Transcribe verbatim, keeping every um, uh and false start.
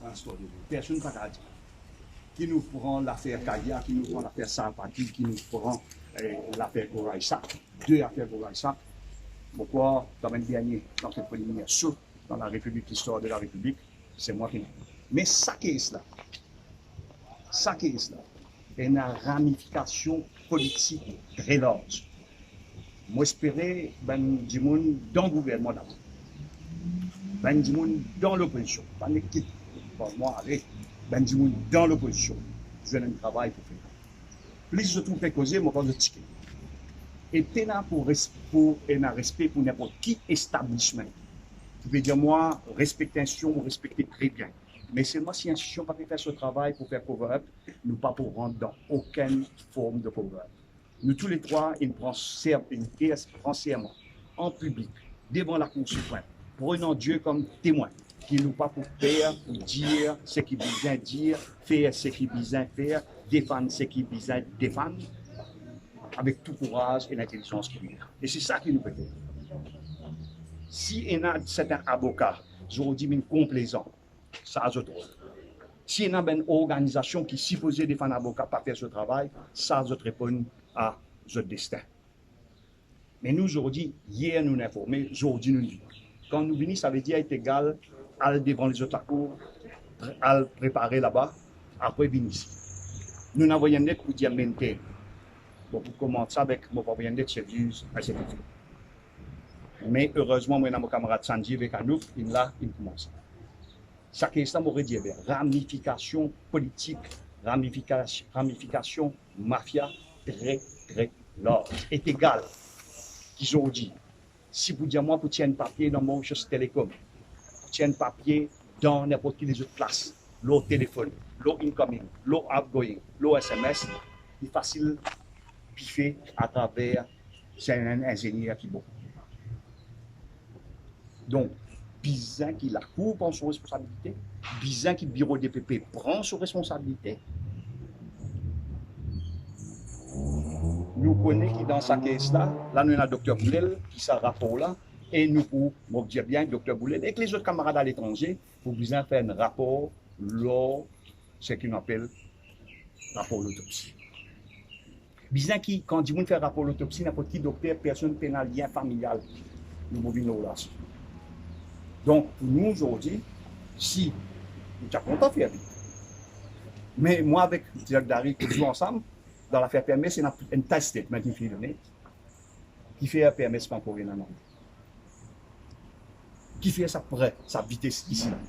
Personn pa kapav dir. Ki nou pran lafer Kaya, ki nou pran lafer Sarpati, ki nou pran, eh, lafer Goraisa, de lafer Goraisa. Mo krwar, dan bann dernie, dan se premie so dan la Repiblik, listwar de la Repiblik, se mwa ki... Me sa kes la, sa kes la, ena ramifikasion politik tre larz. Mo espere bann dimoun dan gouvernman la, bann dimoun dan lopozision, pa nek kit gouvernman ale, bann dimoun dan lopozision, zot ena enn travay pou fer. Plis zot trouve koze, mo pran zot tike. E pena pou res-, pou ena respe pou ninport ki establishment. Ou pe dir mwa, respekte enstitisyon, mo respekte tre bien. Me selman si enstitisyon pa pe fer so travay pou fer cover up, nou pa pou rant dan okenn form de cover up. Nou touletrwa, inn pran ser-, inn pran serman an piblik, devan Lakour Siprem, prenant Die kom temwin, ki nou pa pou per pou dir seki bizin dir, fer seki bizin fer, defann seki bizin defann, avek tou kouraz e lintelizans ki bizin. E se sa ki nou pe fer. Si ena sertin avoka, zordi, vinn konplezan, sa zot rol. Si ena bann organizasion ki sipoze defann avoka pa fer so travay, sa zot reponn a zot destin. Me nou, zordi, yer nou informe, zordi nou vini. Kan nou vini, savedir li egal al devan lezot lakour, pre-, al prepare laba, apre vini isi. Nou inn avoy enn let pou dir maintain. Bon, pou koumans avek, mo pou avoy enn let sef diviz, etsetera. Me erezman, mo ena mo kamarad Sanjeev ek Anoop, inn la, inn koumans. Sa kes la, mo redir bien, ramifikasion politik, ramifikasion, ramifikasion mafia tre, tre larz. E egal ki zordi, si pou dir mwa pou tir enn papie dan Mauritius Telecom, pou tir enn papie dan ninport ki lezot plas, lor telefonn, lor incoming, lor outgoing, lor S M S, li fasil bife atraver si enn inzenier ki bon. Donk, bizin ki lakour pran so responsabilite, bizin ki biro D P P pran so responsabilite. Nou kone ki dan sa kes la, la nou ena Dokter Boulel ki sa rapor la, e nou pou, mo dir bien, Dokter Boulel ek lezot kamarad aletranze pou bizin fer enn rapor lor seki nou apel rapor lotopsi. Bizin ki, kan dimoun fer rapor lotopsi, ninport ki dokter, personn pena lien familial, nou pou vinn lor la. Donk, pou nou, zordi, si nou ti kontan fer li, me mwa avek Direk Dari, nou ansam, dan lafer P M S, ena enn tas statement ki finn done, ki fer P M S pa ankor ena non. Ki fer sa pre, sa vites isi la.